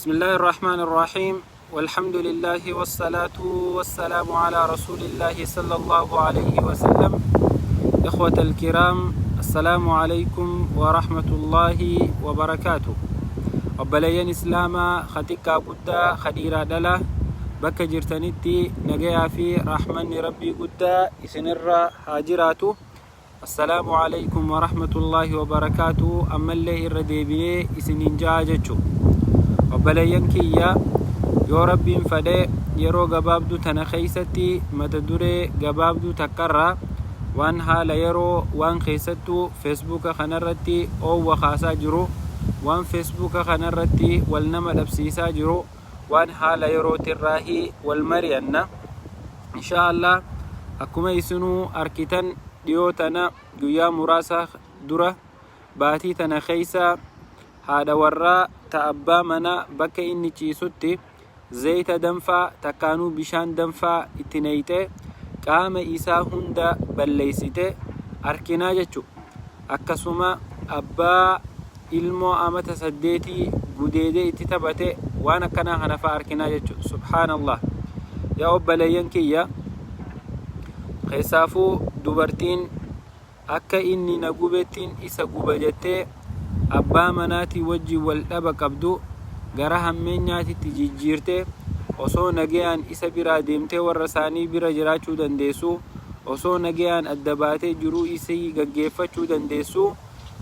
بسم الله الرحمن الرحيم والحمد لله والصلاة والسلام على رسول الله صلى الله عليه وسلم. إخوة الكرام، السلام عليكم ورحمة الله وبركاته. Obboleeyyan Islaamaa ka xiqqaa guddaa, ka dhiiraa dhala, bakka jirtanitti nagayaa fi rahmanni Rabbii guddaa isinirra haa jiraatu. Assalaamu alaikum warahmatullaahi wabarakaatu. Ammallee irra deebinee isiniin ja'a jechu. Obboleeyyan kiyya, yoo Rabbiin fedhe yeroo gabaabduu tana keeysatti mata duree gabaabduu takkarraa waan haala yeroo, waan keessattuu Feesbuuka kanarratti oowwa kaasaa jiru, waan Feesbuuka kanarratti wal nama dhabsiisaa jiru, waan haala yerootirraahi wal mari'anna, inshaa Allah. Akkuma isinuu arkitan, dhiyoo tana, guyyaa muraasa dura, baatii tana keessa, haadha warraa ta abbaa manaa bakka inni ciisutti zayita danfaa takkaanuu bishaan danfaa itti neyxe qaama isaa hunda balleessite arkinaa jechu. Akkasuma abbaa ilmoo amata 8 gudeedee itti taphate, waan akkanaa kana fa'a arkinaa jechu. Subhaanallah! Yaa obboleeyyan kiyya, keessaafuu dubartiin akka inni na gubettiin isa guba jettee abbaa manaatii wajjin wal dhaba qabdu gara hammeenyaatitti jijjiirte, osoo nagayaan isa biraa deemtee warra isaanii bira jiraachuu dandeessu, osoo nagayaan adda baatee jiruu isii gaggeeffachuu dandeessu,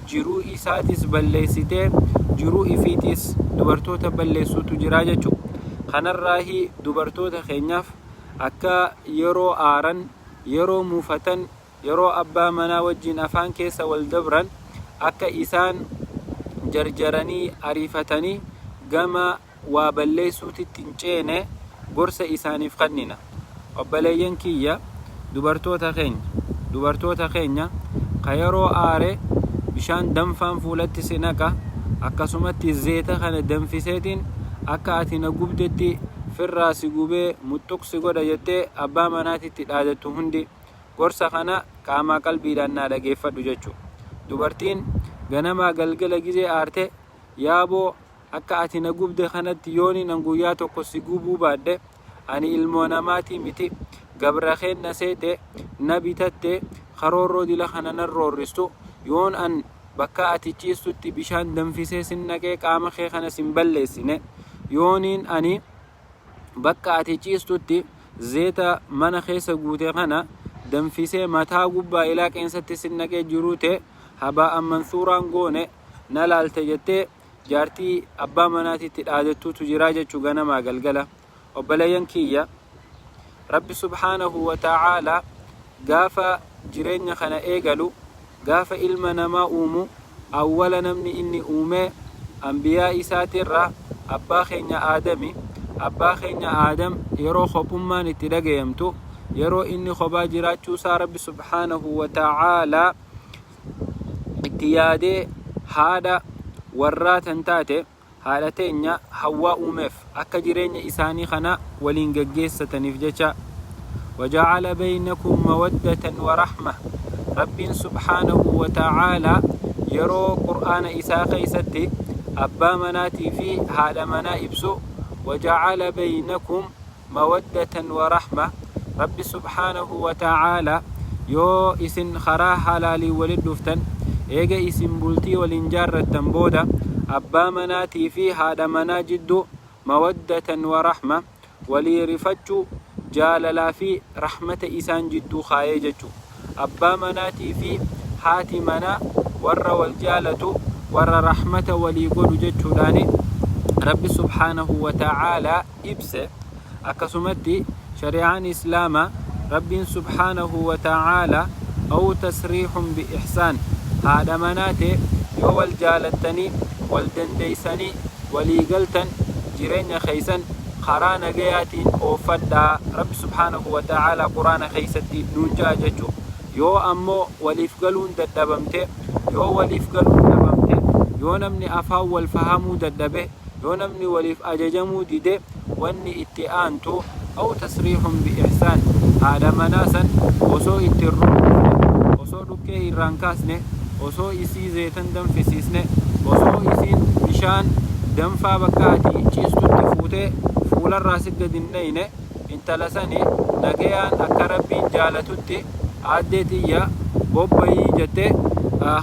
jiruu isaatis balleessitee jiruu ifiitis dubartoota balleessuutu jira jechu. Kanarraahi dubartoota keenyaaf akka yeroo aaran, yeroo muufatan, yeroo abbaa manaa wajjin afaan keessa wal dabran, akka isaan jarjaranii ariifatanii gama waa balleessuutitti hin ceene gorsa isaaniif kannina. Obboleeyyan kiyya, dubartoota keenya, dubartoota keenya ka yeroo aare bishaan danfaan fuulatti si naqa, akkasumatti zeeta kana danfiseetiin akka ati na gubdetti firraa si gubee muxxuq si godha jettee abbaa manaatitti dhaadattu hundi, gorsa kana qaamaa qalbiidhaan naa dhageeffadhu jechu. Dubartiin ganamaa galgala gizee aarte, "Yaaboo, akka ati na gubde kanatti yoonin an guyyaa tokko si gubuu baadhe ani ilmoo namaatii miti, gabra keenna seete na bitatte karoorroo dila kana nan roorristu, yoon an bakka ati ciistutti bishaan danfisee sin naqee qaama kee kana sin balleessine, yooniin ani bakka ati ciistutti zeeta mana keessa guute kana danfisee mataa gubbaa ilaa qeensatti sin naqee jiruu tee habaa'an mansuuraan goone na laalte" jettee jaartii abbaa manaatitti dhaadattuutu jira jechuu ganamaa galgala. Obboleeyyan kiyya, Rabbi subhaanahu wa ta'aalaa gaafa jireenya kana eegalu, gaafa ilma namaa uumu, awwala namni inni uumee anbiyaa isaatirraa abbaa keenya Aadami. Abbaa keenya Aadam yeroo kophummaan itti dhagayamtu, yeroo inni kophaa jiraachuusaa Rabbi subhaanahu wa ta'aalaa itti yaadee, haadha warraa tan taate haadha teenya Hawwaa uumeef, akka jireenya isaanii kana waliin gaggeessataniif jecha. Waja'ala baynakum mawaddatan wa rahma. Rabbiin subhaanahu wa ta'aalaa yeroo Qur'aana isaa keessatti abbaa manaatii fi haadha manaa ibsu, waja'ala baynakum mawaddatan wa rahma. Rabbi subhaanahu wa ta'aalaa yoo isin karaa halaaliin walitti dhuftan, eega isin bultii waliin jaarrattan booda, abbaa manaatii fi haadha manaa jidduu mawaddatan wa rahma, walii rifachuu, jaalalaa fi rahmata isaan jidduu kaayee jechu. Abbaa manaatii fi haati manaa warra wal jaalatu, warra rahmata walii godhu jechuudhaani Rabbi subhaanahu wa ta'aalaa ibse. Akkasumatti shari'aan Islaamaa, Rabbiin subhaanahu wa ta'aalaa aw tasriihun bi ihsaan, haadha manaa tee yoo wal jaalattanii, wal dandeeysanii, walii galtan, jireenya keeysan karaa nagayaatiin ooffadhaa Rabbi subhaanahu wa ta'aalaa Qur'aana keeysatti nuun ja'a jechu. Yoo ammoo waliif galuun dadhabamte, yoo waliif galuun dhabamte, yoo namni afaan wal fahamuu dadhabe, yoo namni waliif ajajamuu dide, wanni itti aantu aw tasriihun bi ihsaan, haadha manaa san osoo itti hin roorrifne, osoo dhukkee irraa hin kaasne, osoo isii zeetan danfisiisne, osoo isiin bishaan Danfaa bakka ati ciistutti fuutee fuularraa si gad hin dhayne, intala sani nagayaan akka Rabbiin jaalatutti aaddee tiyya bobbayii jettee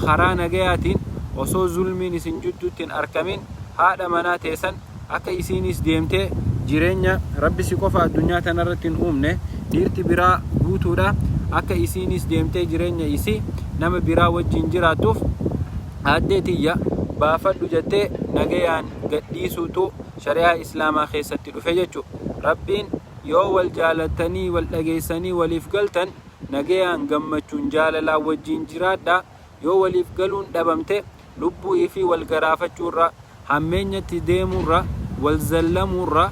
karaa nagayaatiin osoo zulmiin isin jidduutti hin arkamin haadha manaa teessan akka isiinis deemtee jireenya Rabbi si qofa addunyaa tanarratti hin uumne, dhiirti biraa guutuudha, akka isiinis deemtee jireenya isii nama biraa wajjiin jiraattuuf aaddee tiyya baafadhu jettee nagayaan gad dhiisuutu shari'aa islaamaa keessatti dhufe jechu. Rabbiin yoo wal jaalattanii wal dhageessanii waliif galtan nagayaan gammachuun jaalalaan wajjiin jiraadhaa, yoo waliif galuun dhabamte lubbuu ifii wal garaafachuurra, hammeenyatti deemuurra, wal zallamuurra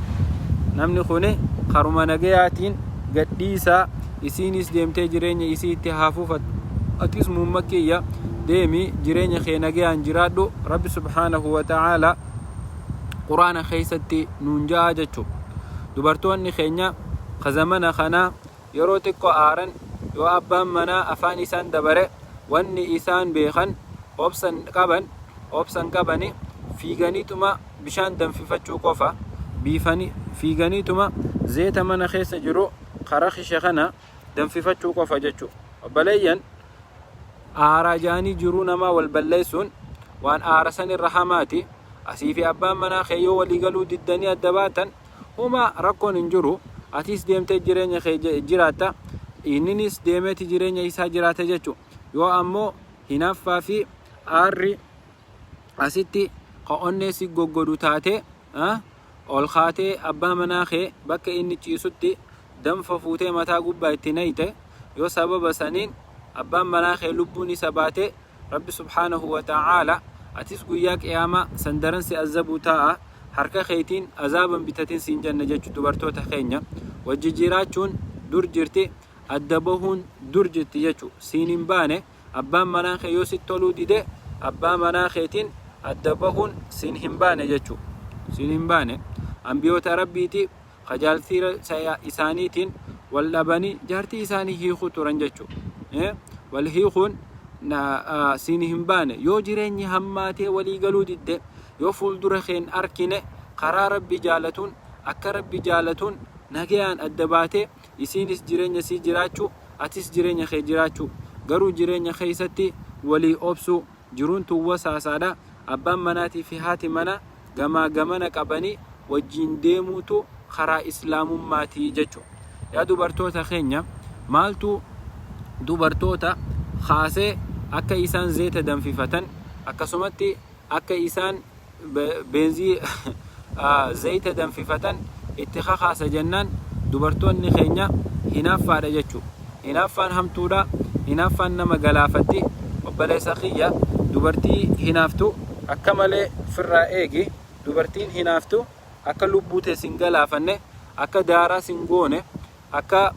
namni kuni karuma nagayaatiin gad dhiisaa, isiinis deemtee jireenya isii itti haa fufattu, atis muumma kiyya deemi jireenya kee nagayaan jiraadhu Rabbi subhaanahu wa ta'aalaa quraana keessatti nuun ja'a jechu. Dubartoonni keenya ka zamana kanaa yeroo xiqqo aaran, yoo abbaan manaa afaan isaan dabare, wanni isaan beekan obsan qaban obsan qabani fiiganiituma bishaan danfifachuu qofa, biifani fiiganiituma zeeta mana keessa jiru kara kishe kana danfifachuu qofa jechu. Obboleeyyan, aaraa ja'anii jiruu namaa wal balleessuun waan aara san irra hamaati. Asii fi abbaan manaa kee yoo walii galuu diddanii adda baatan Homa rakkoon hin jiru. Atis deemtee jireenya kee jiraatta. Inninis deemeeti jireenya isaa jiraata jechu. Yoo ammoo hinaaffaa fi aarri asitti ka onnee si goggodu taate, ol kaatee abbaa manaa kee bakka inni ciisutti danfa fuutee mataa gubbaa itti nayxe, yoo sababa saniin abbaan manaa kee lubbuun isa baate, Rabbi subhaanahu wa ta'aala atis guyyaa qiyaamaa san daran si azabuu taa'a, harka keetiin azaaba hin bitatin siin jenna jechu. Dubartoota keenya, wajji jiraachuun dur jirti, adda bahuun dur jirti jechu. Siin hin baane, abbaan manaa kee yoo sitti toluu dide abbaa manaa keetiin adda bahuun siin hin baane jechu, siin hin baane. Ambiyoota Rabbiiti ka jaartii isaaniitiin wal dhabanii jaartii isaanii hiikuu turan jechu. Wal hiikuun siin hin baane. Yoo jireenyi hammaatee walii galuu didde, yoo fuuldura keen arkine, karaa Rabbi jaalatuun, akka Rabbi jaalatuun nagayaan adda baatee isiinis jireenya sii jiraachuu, atis jireenya kee jiraachuu. Garuu jireenya keessatti walii obsuu, jiruun tun wasaasaadha. Abbaan manaatii fi haati manaa gamaa gamana qabanii wajjiin deemuutu karaa islaamummaati jechu. Yaa dubartoota keenya, maaltu dubartoota kaasee akka isaan zeeta danfifatan, akkasumatti akka isaan beenzii zayita danfifatan itti kakaasa jennaan, dubartoonni keenya hinaaffaadha jechu. Hinaaffaan hamtuudha, hinaaffaan nama galaafatti. Obboleessa kiyya, dubartii hinaaftu akka malee firraa eegi. Dubartiin hinaaftu akka lubbuu tee sin galaafanne, akka daaraa sin goone, akka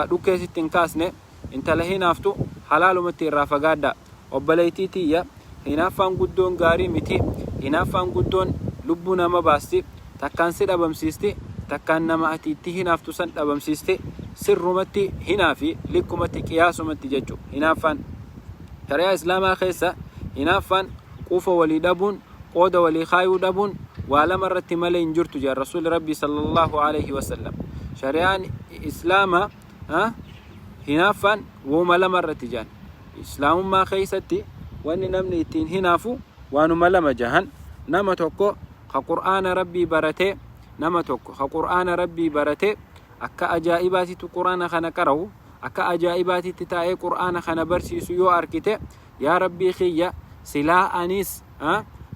dhukkee sitti hin kaasne, intala hinaaftu halaalumatti irraa fagaadhaa. Obboleettii tiyya, hinaaffaan guddoon gaarii miti. Hinaaffaan guddoon lubbuu nama baasti. Takkaan si dhabamsiisti, takkaan nama ati itti hinaaftu san dhabamsiisti. Sirrumatti hinaafi, likkumatti, qiyaasumatti jechu. Hinaaffaan shari'aa Islaamaa keessa hinaaffaan quufa walii dhabuun, qooda walii kaayuu dhabuun waa lama irratti malee hin jirtu jedhan Rasuulli Rabbii sallallahu alaihi wasallam. Shari'aan Islaamaa hinaaffaan wooma lama irratti jedhan. Islaamummaa keessatti wanni namni ittiin hinaafu waanuma lama jahan. Nama tokko ka Qur'aana Rabbii baratee, nama tokko ka Qur'aana Rabbii baratee akka ajaa'ibaatitti Qur'aana kana qara'u, akka ajaa'ibaatitti taa'ee Qur'aana kana barsiisu yoo arkite, yaa Rabbii kiyya, silaa anis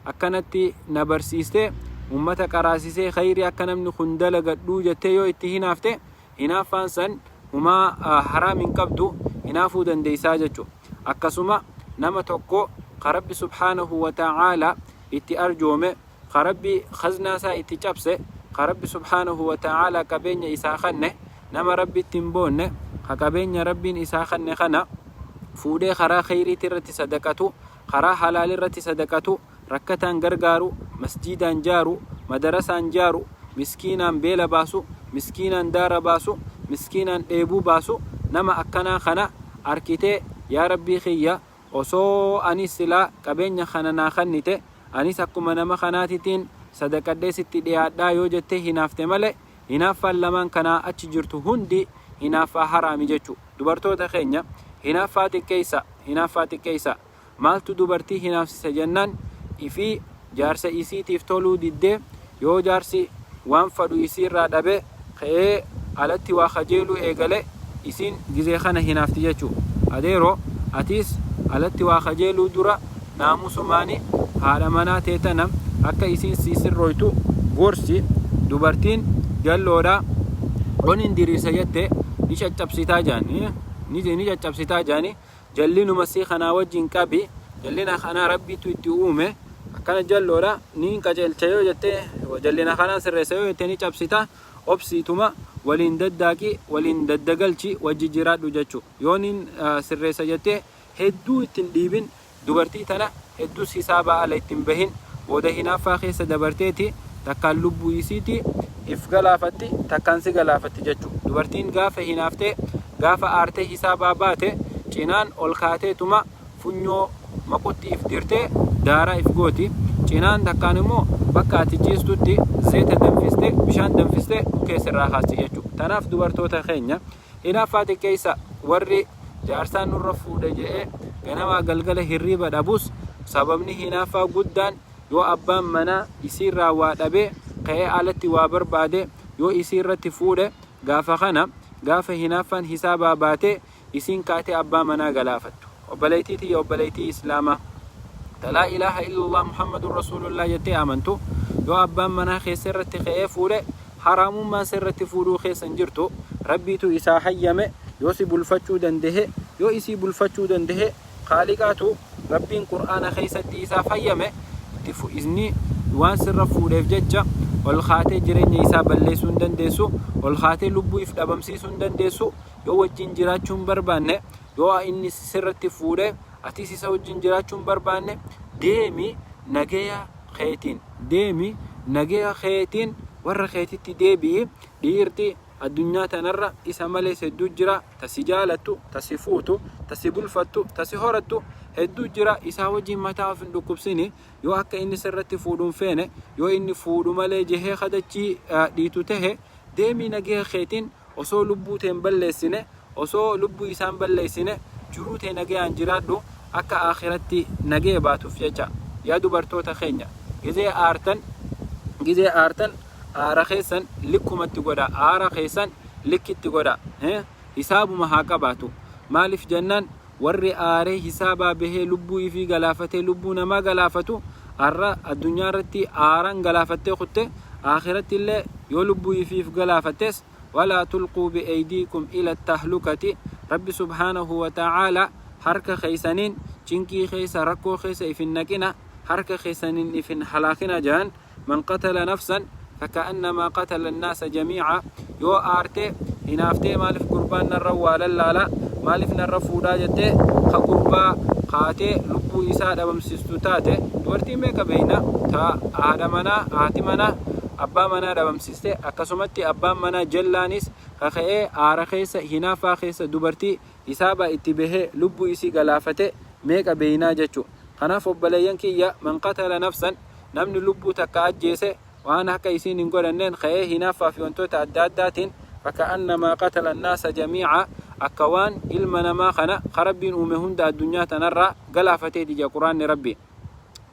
akkanatti na barsiistee ummata qaraasisee khayrii akka namni kun dalagadhuu jettee yoo itti hinaafte, hinaaffaan san humaa haraam hin qabdu, hinaafuu dandeeysaa jechu. Akkasuma nama tokko ka Rabbi subhaanahu wa ta'aalaa itti arjoome, ka Rabbi khaznaa isaa itti cabse, ka Rabbi subhaanahu wa ta'aalaa qabeenya isaa kanne, nama Rabbitti hin boonne, ka qabeenya Rabbiin isaa kanne kana fuudhee karaa kheyriiti irratti sadaqatu, karaa halaal irratti sadaqatu, rakkataan gargaaru, masjiidaan jaaru, madarasaan jaaru, miskiinaan beela baasu, miskiinaan daara baasu, miskiinaan dheebuu baasu, nama akkanaa kana arkitee yaa Rabbii kiyya, osoo anis silaa qabeenya kana naa kannite anis akkuma nama kanaatitiin sadaqadhee sitti dhiyaadhaa yoo jettee hinaafte malee hinaaffaan lamaan kanaa achi jirtu hundi hinaaffaa haraami jechu. Dubartoota keenya hinaaffaa xiqqeessa, hinaaffaa xiqqeessa. Maaltu dubartii hinaafsisa jennaan ifii jaarsa isiitiif toluu diddee yoo jaarsi waan fadhu isiirraa dhabe ka'ee alatti waa kajeeluu eegale isiin gizee kana hinaafti jechu. Adeero atiis alatti waa kajeeluu dura naamusumaani haadha manaa tee tana akka isiin sii sirrooytu gorsi. Dubartiin jalloodha oniin diriirsa jette ni caccabsitaa jaani ni caccabsitaa jaani Jallinuma sii kanaa wajjin qabi. Jallina kanaa Rabbiitu itti uume. Akkana jalloodha. Niin qajeelcha yoo jette, jallina kanaan sirreessa yoo jette ni cabsita. Obsiituma waliin daddaaqi, waliin daddagalchi, wajji jiraadhu jechu. Yoo niin sirreessa jettee hedduu itti hin dhiibin. Dubartii tana heddus hisaabaa ala itti hin bahin. Booda hinaaffaa keessa dabarteeti takkaan lubbuu isiiti if galaafatti, takkaan si galaafatti jechu. Dubartiin gaafa hinaaftee Gaafa aartee hisaabaa baate cinaan ol kaateetuma funyoo maqutti if dirtee daaraa if gooti. Cinaan takkaan immoo bakka ati ciistutti zeeta danfistee, bishaan danfistee dhukkee sirraa kaasti jechuudha. Tanaaf dubartoota keenya hinaaffaa xiqqeessa warri jaarsaan nurra fuudhe je'ee ganamaa galgala hirriiba dhabus sababni hinaaffaa guddaan yoo abbaan manaa isiirraa waa dhabee ka'ee alatti waa barbaade yoo isiirratti fuudhe Gaafa kana, gaafa hinaaffaan hisaabaa baatee, isiin kaatee abbaa manaa galaafattu. Obboleeytii tiyya obboleeytii Islaamaa, ta laa ilaaha illallah Muhammadun rasuulullah jettee amantu, yoo abbaan manaa kee sirratti ka'ee fuudhe, haraamummaan sirratti fuudhuu keessa hin jirtu. Rabbiitu isaa hayyame, yoo si bulfachuu dandahe, yoo isii bulfachuu dandahe, Khaaliqaatu, Rabbiin Qur'aana keessatti isaaf hayyame, itti fu inni waan sirra fuudheef jecha ol kaatee jireenya isaa balleessuu hin dandeessu, ol kaatee lubbuu if dhabamsiisuu hin dandeessu, yoo wajjin jiraachuu hin barbaanne, yoo inni sirratti fuudhe atis isa wajjin jiraachuu hin barbaanne, deemi nagaya keetiin, deemi nagaya keetiin warra keetitti deebi'i. Dhiirti addunyaa tanarra isa malees hedduu jira. Ta si jaalattu, ta si fuutu, ta si bulfattu, ta si horattu hedduu jira isaa wajjiin mataa of hin dhukkubsini yoo akka inni sirratti fuudhu hin feene yoo inni fuudhu malee jehee ka dachii dhiitu tahe deemii nageha keetiin osoo lubbuu tee hin balleessine osoo lubbuu isaa hin balleessine jiruu tee nagayaan jiraadhu akka aakhiratti nagaya baatuuf jecha yaa dubartoota keenya gizee aartan gizee aartan aara keessan likkumatti godha aara keessan likkitti godha hisaabuma haa qabaatu maalif jennaan warri aaree hisaabaa bahee lubbuu ifii galaafatee lubbuu namaa galaafatu arra addunyaa irratti aaran galaafattee kutte aakhiratti illee yoo lubbuu ifiif galaafattes walaa tulquu bi'aydiikum ila tahlukati rabbi subhaanahu wa ta'aala harka keessaniin cinqii keessa rakkoo keessa if hin naqina harka keessaniin if hin halaakina jedhan Man qatala nafsan faka'annamaa qatala annaasa jamii'a yoo aarte hinaaftee maalif gurbaan narra waa lallaala maalif narra fuudhaa jettee ka gurbaa kaatee lubbuu isaa dhabamsiistu taate dubartii meeqa beeyna ta haadha manaa haati manaa abbaa manaa dhabamsiiste akkasumatti abbaan manaa jellaanis kaka'ee aara keessa hinaaffaa keessa dubartii hisaabaa itti bahee lubbuu isii galaafate meeqa beeynaa jechu kanaaf obboleeyyan kiyya man qatala nafsan Namni lubbuu takka ajjeese waan akka isiin hin godhanneen ka'ee hinaaffaa fi wantoota adda addaatiin faka'annamaa qatala annaasa jamii'a akka waan ilma namaa kana ka Rabbiin uume hunda addunyaa tanarraa galaafateeti jedha Qur'aanni Rabbii.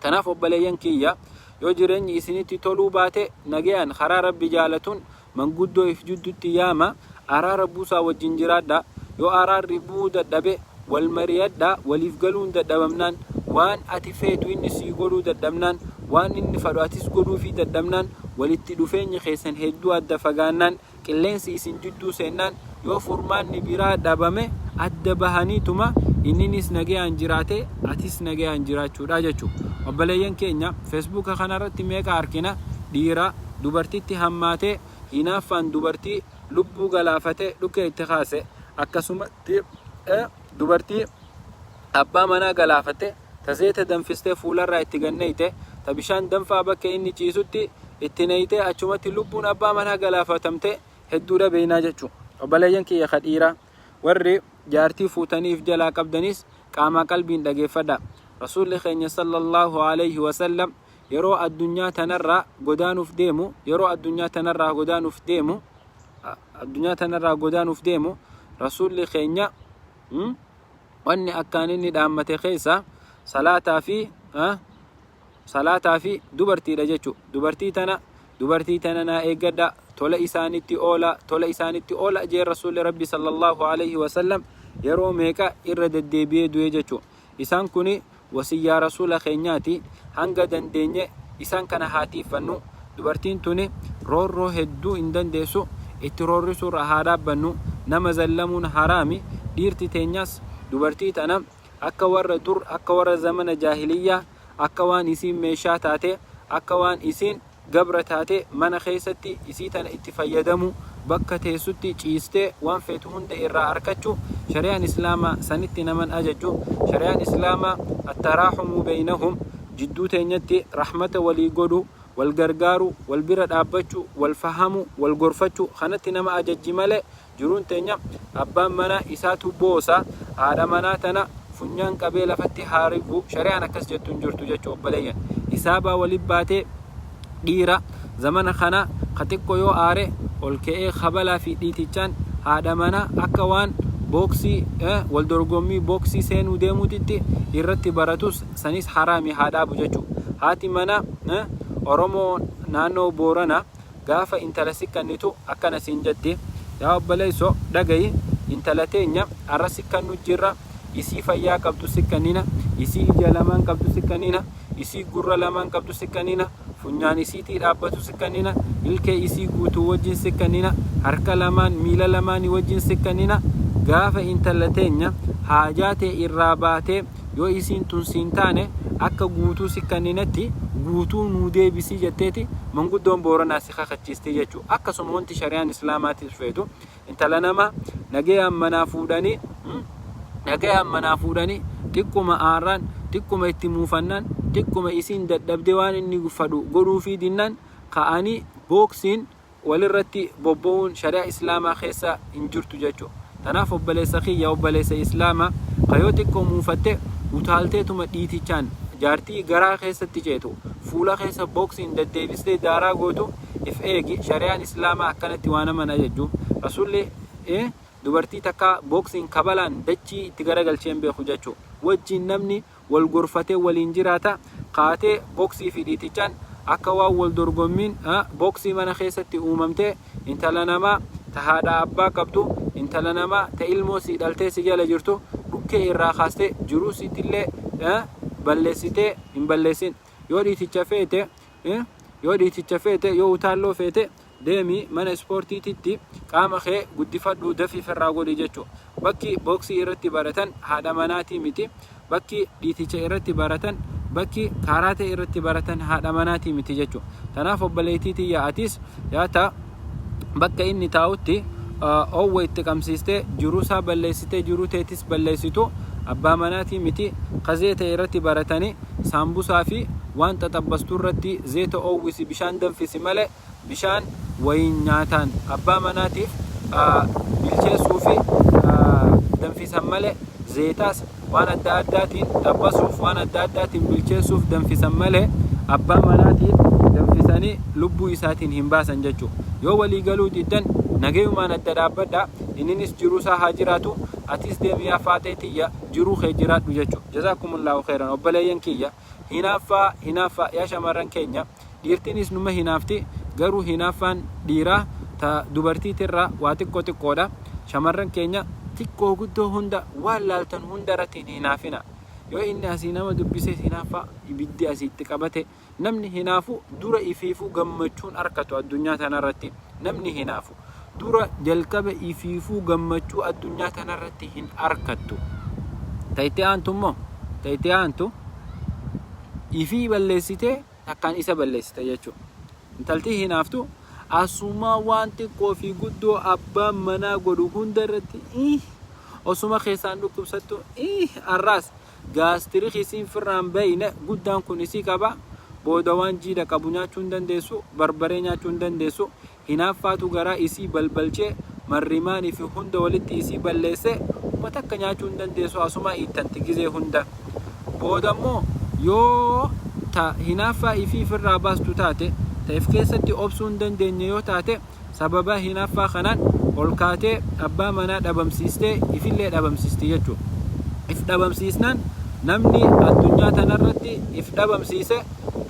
Tanaaf obboleeyyan kiyya yoo jireenyi isinitti toluu baate nagayaan karaa Rabbi jaalatuun Manguddoo if jiddutti yaama, araara buusaa wajjin jiraadhaa. Yoo araarri bu'uu dadhabe wal mariyadhaa, waliif galuun dadhabamnaan, waan ati feetu inni sii godhuu dadhabnaan, waan inni fadhu atis godhuufii dadhabnaan, walitti dhufeenyi keessan hedduu adda fagaannaan, qilleensi isin jidduu seennaan, yoo furmaanni biraa dhabame adda bahaniituma inninis nagayaan jiraatee atis nagayaan jiraachuudha jechu. Obboleeyyan keenya Facebooka kanarratti meeqa arkina dhiira dubartitti hammaatee hinaaffaan dubartii lubbuu galaafatee dhukkee itti kaase akkasumatti dubartii abbaa manaa galaafatte ta zeeta danfistee fuularraa itti ganneyte ta bishaan danfaa bakka inni ciisutti itti neytee achumatti lubbuun abbaa manaa galaafatamte hedduudha beeynaa jechu. Obboleeyyan kiyya ka dhiiraa warri jaartii fuutanii if jalaa qabdanis qaamaa qalbiin dhageeffadha. Rasuulli keenya sallallahu aleyhi wasallam yeroo addunyaa tanarraa godaanuuf deemu yeroo addunyaa tanarraa godaanuuf deemu addunyaa tanarraa godaanuuf deemu rasuulli keenya wanni akkaan inni dhaammate keessa salaataa fi salaataa fi dubartiidha jechu. Dubartii tana dubartii tana naa eeggadha tola isaanitti oola tola isaanitti oola jee rasuulli rabbi sallallahu alaihi wasallam yeroo meeqa irra deddeebi'ee du'e jechu. Isaan kuni wasiyyaa rasuula keenyaati hanga dandeenye isaan kana haa tiiffannu. Dubartiin tuni roorroo hedduu hin dandeessu itti roorrisuurra haa dhaabbannu nama zallamuun haraami dhiirti teenyas dubartii tana Akka warra dur, akka warra zamana jaahiliyyaa, akka waan isiin meeshaa taatee, akka waan isiin gabra taatee mana keessatti isii tana itti fayyadamuu, bakka teessutti ciistee waan feetu hunda irraa arkachuu shari'aan Islaamaa sanitti nama hin ajajju. Shari'aan Islaamaa attaraahumu beynahum, jidduu teenyatti rahmata walii godhuu, wal gargaaruu, wal bira dhaabbachuu, wal fahamuu, wal gorfachuu kanatti nama ajajji malee Jiruun teenya abbaan manaa isaatu boosa haadha manaa tana funyaan qabee lafatti haa rigu shari'aan akkas jettu hin jirtu jechu obboleeyyan hisaabaa wali baatee dhiira zamana kana ka xiqqo yoo aare ol ka'ee kabalaa fi dhiitichaan haadha manaa akka waan booksii wal dorgommii booksii seenuu deemuutitti irratti baratus sanis haraami haa dhaabu jechu haati manaa Oromoo naannoo Boorana Gaafa intala si kannitu akkana siin jetti, Yaa obboleeyso dhagayi, intala teenya arra si kannu jirra, isii fayyaa qabdu si kannina, isii ija lamaan qabdu si kannina, isii gurra lamaan qabdu si kannina, funyaan isiitii dhaabbatu si kannina, ilkee isii guutuu wajjin si kannina, harka lamaan miila lamaanii wajjin si kannina, gaafa intala teenya haajaa tee irraa baatee Yoo isiin tun siin taane akka guutuu si kanninetti guutuu nuu deebisi jetteeti manguddoon Booranaa si kakachiisti jechu. Akkasuma wanti shari'aan Islaamaatis feetu intala namaa nagayaan manaa fuudhanii nagayaan manaa fuudhanii xiqquma aarraan xiqquma itti muufannaan xiqquma isiin dadhabdee waan inni fadhu godhuufii dinnaan ka'anii booksiin walirratti bobba'uun shari'aa islaamaa keessa hin jirtu jechu. Tanaaf obboleessa kiyya obboleessa islaamaa ka yoo xiqqo muufatte utaalteetuma dhiitichaan jaartii garaa keessatti ceetu fuula keessa boksiin deddeebistee daaraa gootu if eegi shari'aan islaamaa akkanatti waa nama hin ajajju. Rasuulli dubartii takkaa boksiin kabalaan dachii itti garagalchee hin beeku jechu. Wajjiin namni wal gorfatee waliin jiraata. Kaatee boksii fi dhiitichaan akka waan wal dorgommiin boksii mana keessatti uumamtee intala namaa ta haadhaa abbaa qabdu, intala namaa ta ilmoo sii dhaltee si jala jirtu dhukkee irraa kaastee jiruu siittillee balleessitee hin balleessin. Yoo dhiiticha feete yoo dhiiticha feete yoo utaalloo feete Deemi mana ispoortiititti qaama kee guddifadhu dafii firraa godhi jechu. Bakki booksii irratti baratan haadha manaatii miti. Bakki dhiiticha irratti baratan, bakki kaaraatee irratti baratan haadha manaatii miti jechu. Tanaaf obboleettii tiyya atis yaa ta bakka inni taa'utti oowwa itti qabsiistee jiruusaa balleessitee jiruu teetis balleessitu abbaa manaatii miti ka zeeta irratti baratanii saambusaa fi waan xaxabbastu irratti zeeta oowwisi bishaan danfisi malee bishaan wayiin nyaataan abbaa manaatiif bilcheessuu fi danfisan malee zeetaas waan adda addaatiin xabbasuuf waan adda addaatiin bilcheessuuf danfisan malee abbaa manaatiin danfisanii lubbuu isaatiin hin baasan jechuudha. Yoo walii galuu diddan nagayumaan adda dhaabbadha inninis jiruusaa haa jiraatu atis deemi yaa faaxee tiyya jiruu kee jiraadhu jechuudha. Jazaakumullahu khairan obboleeyyan kiyya hinaaffaa hinaaffaa yaa shamarran keenya. Dhiirtiinis numa hinaafti, garuu hinaaffaan dhiiraa ta dubartiitirraa waa xiqqoo xiqqoodha. Shamarran keenya xiqqoo guddoo hunda waan laaltan hunda irratti hin hinaafina. Yoo inni asii nama dubbises hinaaffaa ibiddi asii itti qabate namni hinaafu dura ifiifuu gammachuun arkatu addunyaa tanarratti namni hinaafu dura jalqaba ifiifuu gammachuu addunyaa tanarratti hin arkattu. Ta itti aantu immoo ta itti aantu ifii balleessitee takkaan isa balleessita jechuudha. Intalti hinaaftu asumaa waan xiqqoo fi guddoo abbaan manaa godhu hunda irratti iih osuma keessaan dhukkubsattu iih arraas gaastirik isiin firraan bayne guddaan kun isii qaba booda waan jiidha qabu nyaachuu hin dandeessu barbaree nyaachuu hin dandeessu Hinaaffaatu garaa isii balbalchee marrimaanii fi hunda walitti isii balleesse huma takka nyaachuu hin dandeessu asumaa iittanti gizee hunda. Booda immoo yoo ta hinaaffaa ifii ifirraa baastu taate, ta if keessatti obsuu hin dandeenye yoo taate, sababaa hinaaffaa kanaan ol kaatee abbaa manaa dhabamsiistee ifillee dhabamsiisti jechuudha. If dhabamsiisnaan namni addunyaa tanarratti if dhabamsiise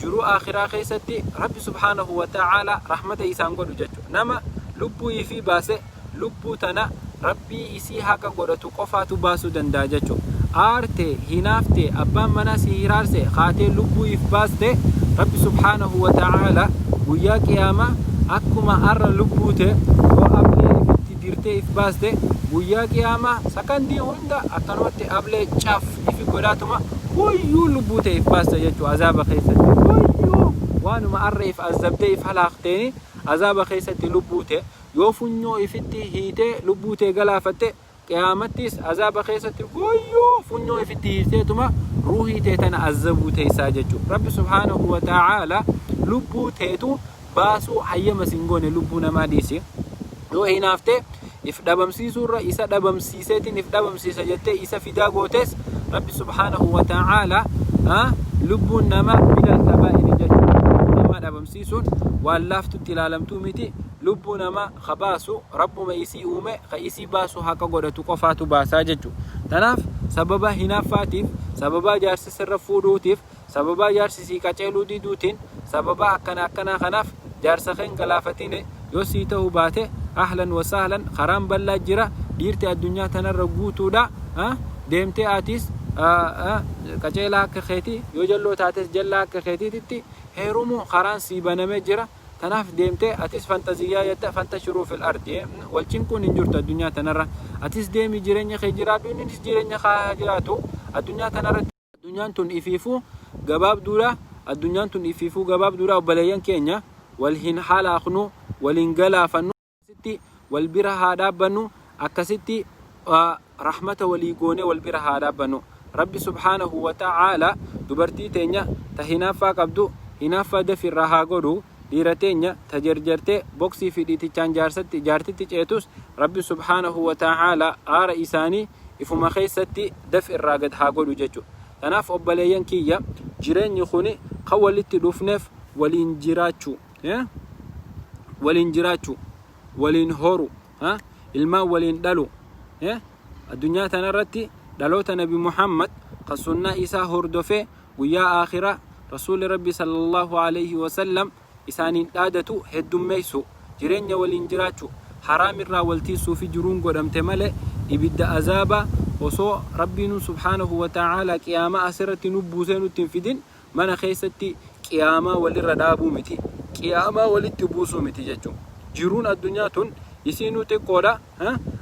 jiruu aakhiraa keessatti Rabbi subhaanahu wa ta'aalaa rahmata isaan godhu jechuudha. Nama lubbuu ifii baase lubbuu tana Rabbii isii haqa godhatu qofaatu baasuu danda'a jechuudha. Aarte, hinaafte, abbaan manaa si hiraarse kaatee lubbuu if baaste Rabbi subhaanahu wa ta'aalaa guyyaa qiyaamaa akkuma arra lubbuu tee yoo ablee ifitti dirtee if baaste guyyaa qiyaamaa sakandii hunda akkanumatti ablee caf ifi godhaatuma guyyuu lubbuu tee if baasta jechuudha azaaba keessatti guyyuu waanuma arra if azabdee if halaakteeni azaaba keessatti lubbuu tee Yoo funyoo ifitti hiitee lubbuu tee galaafatte, Qiyaamattis azaaba keessatti guyyuu funyoo ifitti hiiteetuma ruuhii tee tana azzabuu teessaa jechu. Rabbi subhaanahu wa ta'aala lubbuu teetu baasuu hayyama sin goone lubbuu namaa dhiisi. Yoo hinaafte if dhabamsiisuu irra isa dhabamsiiseetiin if dhabamsiisa jettee isa fidaa gootes Rabbi subhaanahu wa ta'aala lubbuun namaa minal kabaa'iri jechuudha. Lubbuu namaa dhabamsiisuun waan laaftutti ilaalamtuu miti. Lubbuu namaa ka baasu Rabbuma isii uume ka isii baasu haqa godhatu qofaatu baasaa jechu. Tanaaf sababaa hinaaffaatiif, sababaa jaarsi sirra fuudhuutiif, sababaa jaarsi sii qaceeluu diduutiin, sababaa akkana akkanaa kanaaf jaarsa kee hin galaafatini. Yoo sii ta'uu baate ahlan wa sahlan karaan bal'aa jira dhiirti addunyaa tanarra guutuudha deemtee atiis qaceelaa akka keetii yoo jalloo taates jallaa akka keetiititti heerumuu karaan sii banamee jira. Tanaaf deemtee atis fantaziyyaa jetta fantashiruu fil ardi wal cinquun hin jirtu addunyaa tanarra atis deemi jireenya kee jiraadhu innis jireenya kaa haa jiraatu addunyaa tanarratti addunyaan tun ifiifuu gabaabduudha addunyaan tun ifiifuu gabaabduudha obboleeyyan keenya wal hin halaaknu wal hin galaafannu Akkasitti wal bira haa dhaabbannu, akkasitti rahmata walii goonee wal bira haa dhaabbannu. Rabbi subhaanahu wa ta'aalaa dubartii teenya ta hinaaffaa qabdu hinaaffaa dafi irraa haa godhu, dhiira teenya ta jerjertee boksii fi dhiitichaan jaarsatti jaartitti ceetus Rabbi subhaanahu wa ta'aalaa aara isaanii ifuma keessatti daf irraa gad haa godhu jechuudha. Tanaaf obboleeyyan kiyya jireenyi kuni kan walitti dhufneef waliin jiraachuu. Waliin jiraachuu, waliin horu, ilmaan waliin dhalu. Addunyaa tanarratti dhaloota Nabi Muhammad kan sunnaa isaa hordofee guyyaa aakhiraa Rasuulli Rabbi sallallahu alaihi wasallam isaaniin dhaadatu heddummeessu, jireenya waliin jiraachuu, haraam irraa wal tiissuu fi jiruun godhamte malee ibidda azaabaa osoo Rabbiin subhaanahu wa ta'aalaa qiyaamaa asirratti nu buusee nutti hin fidin mana keessatti qiyaamaa walirra dhaabuu miti, qiyaamaa walitti buusuu miti jechuun. Jiruun addunyaa tun isiinuu xiqqoodha.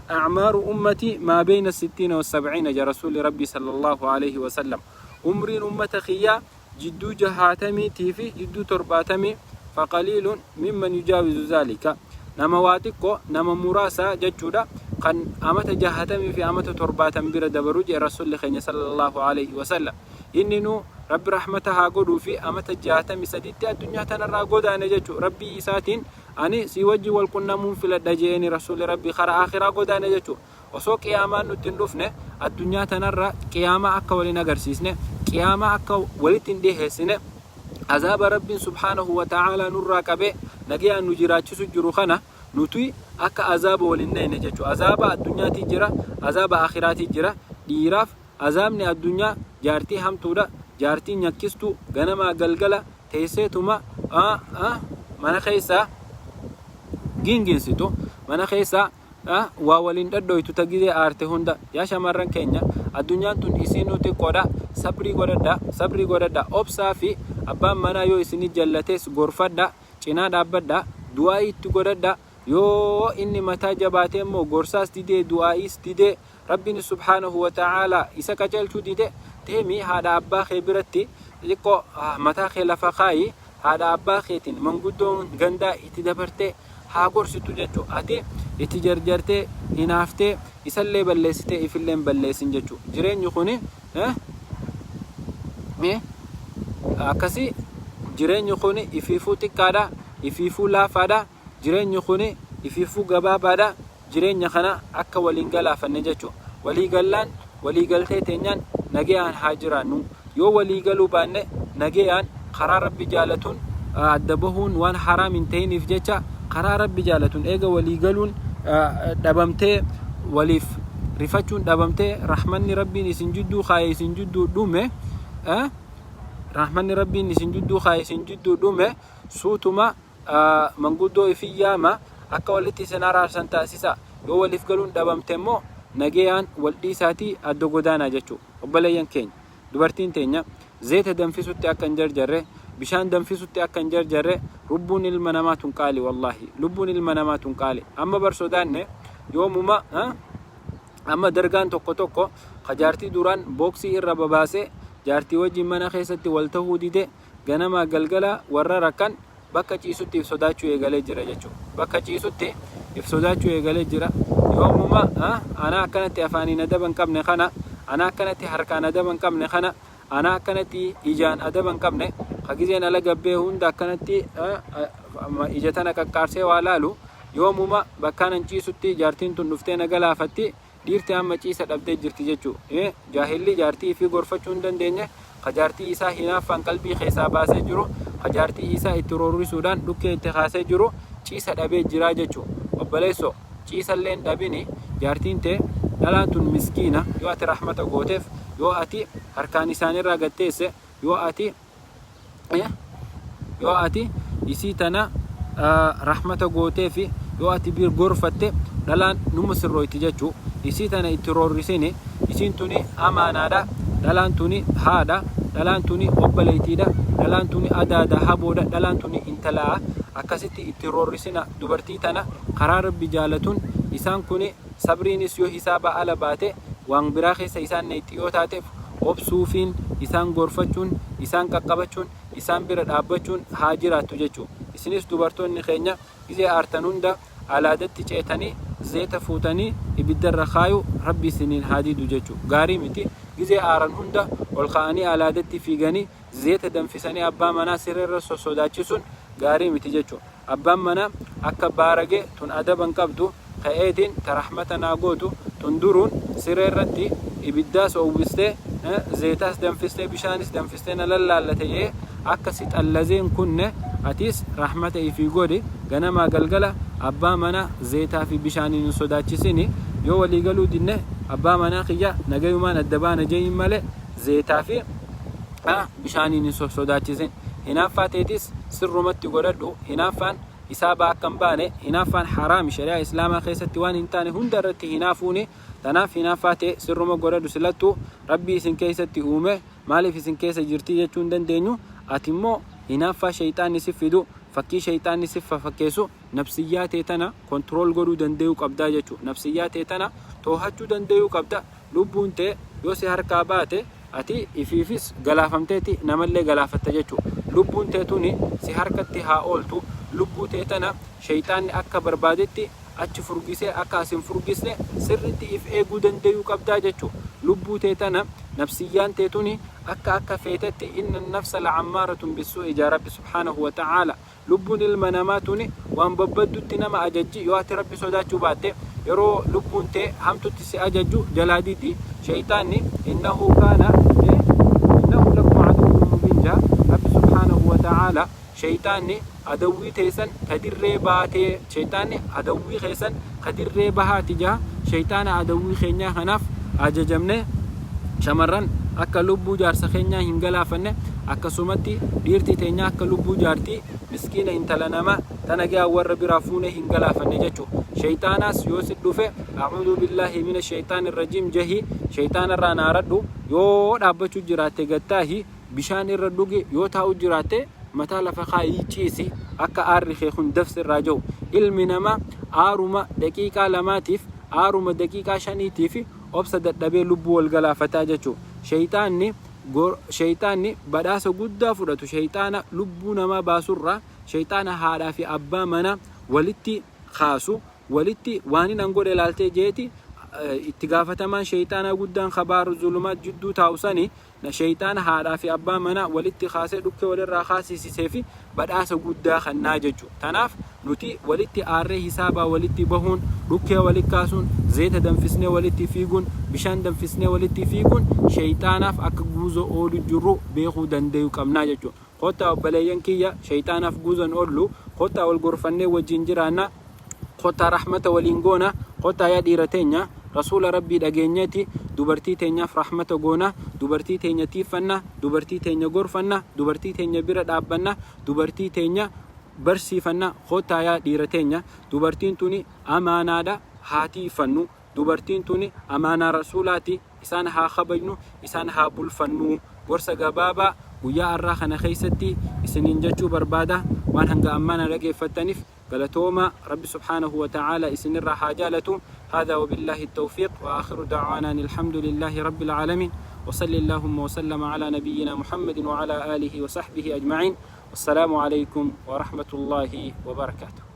A'maaru ummatii maa beeyna sittiina wa sab'iina ja Rasuulli Rabbii sallallahu aleyhi wa sallam. Umriin ummata kiyyaa jidduu jahaatamiitii fi jidduu torbaatamii faqaliilun mimman yujaawizu zaalika. Nama waa xiqqoo, nama muraasa jechuudha kan amata jahatamii fi amata torbaatam bira dabaru jee Rasuulli keenya sallallahu aleyhi wa sallam. Inninuu Rabbi rahmata haa godhuufi amata 63tti addunyaa tanarraa godaane jechu. Rabbii isaatiin ani sii wajji wal qunnamuun filadha je'eeni Rasuulli Rabbii kara aakhiraa godaane jechu. Osoo qiyaamaan nutti hin dhufne addunyaa tanarra qiyaamaa akka wal hin agarsiisne, qiyaamaa akka walitti hin dhiheessine, azaaba Rabbiin subhaanahu wa ta'aalaa nurraa qabee nagayaan nu jiraachisu jiru kana nuti akka azaaba wal hin nayne jechu. Azaaba addunyaatii jira, azaaba aakhiraatii jira. Dhiiraaf Azaabni addunyaa jaartii hamtuudha, jaartii nyakkistuu ganamaa galgala teesseetuma mana keessaa ginginsitu, mana keessaa waa waliin dhadhooytu ta gizee aarte hunda. Yaa shamarran keenya addunyaan tun isiinuu xiqqoodha, sabrii godhadha, sabrii godhadha, obsaa fi abbaan manaa yoo isini jallates gorfadha, cinaa dhaabbadha, du'aa'ii itti godhadha, yoo inni mataa jabaatee immoo gorsaas didee du'aa'iis didee Rabbiinis subhaanahu wa ta'aalaa isa qaceelchuu dide, deemii haadha abbaa kee biratti xiqqoo mataa kee lafa kaayi, haadha abbaa keetiin manguddoon gandaa itti dabartee haa gorsitu jechu. Ati itti jarjartee, hinaaftee, isallee balleessitee ifillee hin balleessin jechu. Jireenyi kuni akkasi jireenyi kuni ifiifuu xiqqaadha, ifiifuu laafaadha, jireenyi kuni ifiifuu gabaabaadha. Jireenya kana akka wal hin galaafanne jechu. Walii gallaan walii galtee teenyaan nagayaan haa jiraannu. Yoo walii galuu baanne nagayaan Karaa Rabbi jaalatuun adda bahuun waan haraam hin ta'iniif jecha, karaa Rabbi jaalatuun eega walii galuun dhabamtee, waliif rifachuun dhabamtee, rahmanni Rabbiin isin jidduu kaaye isin jidduu dhume, rahmanni Rabbiin isin jidduu kaaye isin jidduu dhume, suutuma manguddoo ifin yaama, akka walitti isin araarsan taasisa. Yoo waliif galuun dhabamte immoo nagayaan wal dhiisaatii adda godaanaa jechuu. Obboleeyyan keenya, dubartiin teenya zeeta danfisutti akka hin jarjarre, bishaan danfisutti akka hin jarjarre. Lubbuun ilma namaa tun qaali, wallaahi, lubbuun ilma namaa tun qaali. Amma bar sodaanne yoomuma amma dargaan tokko tokko ka jaartii duraan booksii irra babaasee jaartii wajjin mana keessatti wal tahuu dide, ganamaa galgala warra rakkan bakka ciisutti if sodaachuu eegalee jira jechuudha. Bakka ciisutti if sodaachuu eegalee jira. Yoomuma anaa akkanatti afaaniin adaba hin qabne kana, anaa akkanatti harkaan adaba hin qabne kana, anaa akkanatti ijaan adaba hin qabne, ka gizeen ala gabbee hunda akkanatti ija tana qaqqaarsee waa laalu, yoomuma bakkaan an ciisutti jaartiin tun dhuftee na galaafatti. Dhiirti amma ciisa dhabdee jirti jechuu. Jaahilli jaartii ifii gorfachuu hin dandeenye, ka jaartii isaa hinaaffaan qalbii keessaa baasee jiru, ka jaartii isaa itti roorrisuudhaan dhukkee itti kaasee jiru, ciisa dhabee jiraa jechuu. Obboleessoo, ciisallee hin dhabini. Jaartiin tee dhalaan tun miskiina. Yoo ati rahmata gooteef, yoo ati harkaan isaanirraa gad teesse, yoo ati isii tana rahmata gooteefi, yoo ati bir gorfatte, dhalaan numa sirrooyti jechuu. Isii tana itti roorrisini. Isiin tuni amaanaadha. Dhalaan tuni haadha, dhalaan tuni obboleeytiidha, dhalaan tuni adaada haboodha, dhalaan tuni intalaa. Akkasitti itti roorrisina dubartii tana. Karaa Rabbi jaalatun isaan kuni sabriinis yoo hisaaba ala baate waan biraa keessa isaan nayxi yoo taateef, obsuufiin isaan gorfachuun, isaan qaqqabachuun, isaan bira dhaabbachuun haa jiraattu jechuu. Isinis dubartoonni keenya gizee aartan hunda alaadatti ceetanii zeeta fuutanii ibiddarra kaayu Rabbi isiniin haa didu jechuu. Gaarii miti. Gizee aaran hunda ol ka'anii alaadatti fiiganii zeeta danfisanii abbaa manaa sireerra sossodaachisuun gaarii miti jechuu. Abbaan manaa akka baarage tun adaba hin qabdu, ka'eetiin ta rahmata naa gootu tun duruun siree irratti ibiddaas oowwistee, zeetaas danfistee, bishaanis danfistee na lallaallate je'ee akka si xallazee hin kunne, atiis rahmata ifii godhi. Ganamaa galgala abbaa manaa zeetaa fi bishaaniin hin sodaachisini. Yoo walii galuu dinne, abbaa manaa kiyya nagayumaan adda baana je'iin malee zeetaa fi bishaaniin hin sossodaachisin. Hinaaffaa teetis sirrumatti godhadhu. Hinaaffaan hisaabaa akka hin baane, hinaaffaan haraami, shari'aa Islaamaa keessatti waan hin taane hunda irratti hinaafuuni. Tanaaf hinaaffaa tee sirruma godhadhu. Silattuu Rabbii isin keessatti uume, maaliif isin keessa jirtii jechuu hin dandeenyu. Ati immoo hinaaffaa sheyxaanni si fidu, fakkii sheyxaanni si fafakkeessu, nafsiyyaa tee tana control godhuu dandayuu qabdaa jechuu. Nafsiyyaa tee tana toohachuu dandayuu qabda. Lubbuun tee yoo si harkaa baate, ati ifiifis galaafamteeti namallee galaafatta jechuu. Lubbuun tee tuni si harkatti haa ooltu. Lubbuu tee tana sheyxaanni akka barbaadetti achi furgisee akka as hin furgisne sirritti if eeguu dandayuu qabdaa jechuu. Lubbuu tee tana, nafsiyyaan tee tuni akka feetetti, inna nafsa la'ammaaratun bissuu'i jaa Rabbi subhaanahu wa ta'aala. Lubbuun ilma namaa tuni waan babbaddutti nama ajajji. Yoo ati Rabbi sodaachuu baatte, yeroo lubbuun tee hamtutti si ajajju jalaa didi. Sheyxaanni innahu kaana innahu lakum aduwwun mubiin jaa Rabbi subhaanahu wa ta'aala. Sheyxaanni adawwii teessan ta dirree baatee, sheyxaanni adawwii keessan ka dirree bahaati jaa. Sheyxaana adawwii keenyaa kanaaf ajajamne shamarran akka lubbuu jaarsa keenyaa hin galaafanne, akkasumatti dhiirti teenyaa akka lubbuu jaartii miskiina intala namaa tana gahaa warra biraa fuunee hin galaafanne jechuu. Sheyxaanaas yoo si dhufe, a'uudhu billaahi mina sheyxaani rajiim jahi, sheyxaana irraa naaradhu. Yoo dhaabbachuu jiraatte gattaahi, bishaan irra dhugi. Yoo taa'u jiraatte mataa lafa kaayii ciisi, akka aarri kee kun dafsi irraa jiru. Ilmi namaa aaruma daqiiqaa 2tiif, aaruma daqiiqaa 5tiif obsa dadhabee lubbuu wal galaafataa jechuu. Sheyxaanni badhaasa guddaa fudhatu sheyxaana lubbuu namaa baasurraa, sheyxaana haadhaa fi abbaa manaa walitti kaasu, walitti waan hin godhe laaltee jeeti. Itti gaafatamaan sheyxaanaa guddaan kabaaru zulumaat jidduu taa'u sani, sheyxaana haadhaa fi abbaa manaa walitti kaasee dhukkee walirraa kaasisisee fi Badhaasa guddaa kannaa jechu. Tanaaf nuti walitti aarree hisaabaa walitti bahuun, dhukkee walitti kaasuun, zeeta danfisnee walitti fiiguun, bishaan danfisnee walitti fiiguun sheyxaanaaf akka guuza oolu jirru beekuu dandayu qabnaa jechu. Kottaa obbaleeyyan kiyya sheyxaanaaf guuza hin oollu, kottaa wal gorfannee wajjiin jiraanna, kottaa rahmata waliin goona, kottaa yaa dhiira teenya Rasuula Rabbii dhageenyeeti dubartii teenyaaf rahmata goona, dubartii teenya tiiffanna, dubartii teenya gorfanna, dubartii teenya bira dhaabbanna, dubartii teenya barsiifanna. Kottaa yaa dhiira teenya dubartiin tuni amaanaadha haa tiiffannu, dubartiin tuni amaanaa Rasuulaati isaan haa kabajnu, isaan haa bulfannu. Gorsa gabaabaa guyyaa arraa kana keessatti isiniin jechuu barbaada. Waan hanga ammaa na dhageeffattaniif galatoomaa. Rabbi subhaanahu wa ta'aala isinirraa haa jaalatu. Haadhaa wabillaahi tawfiiq wa aakhiru da'waanaa anil hamdulillaahi rabbil aalamiin wa salli allaahumma wa sallama alaa nabiyyinaa Muhammadin wa alaa aalihi wa sahbihi ajma'iin. Wassalaamu alaykum wa rahmatullaahi wa barakaatuh.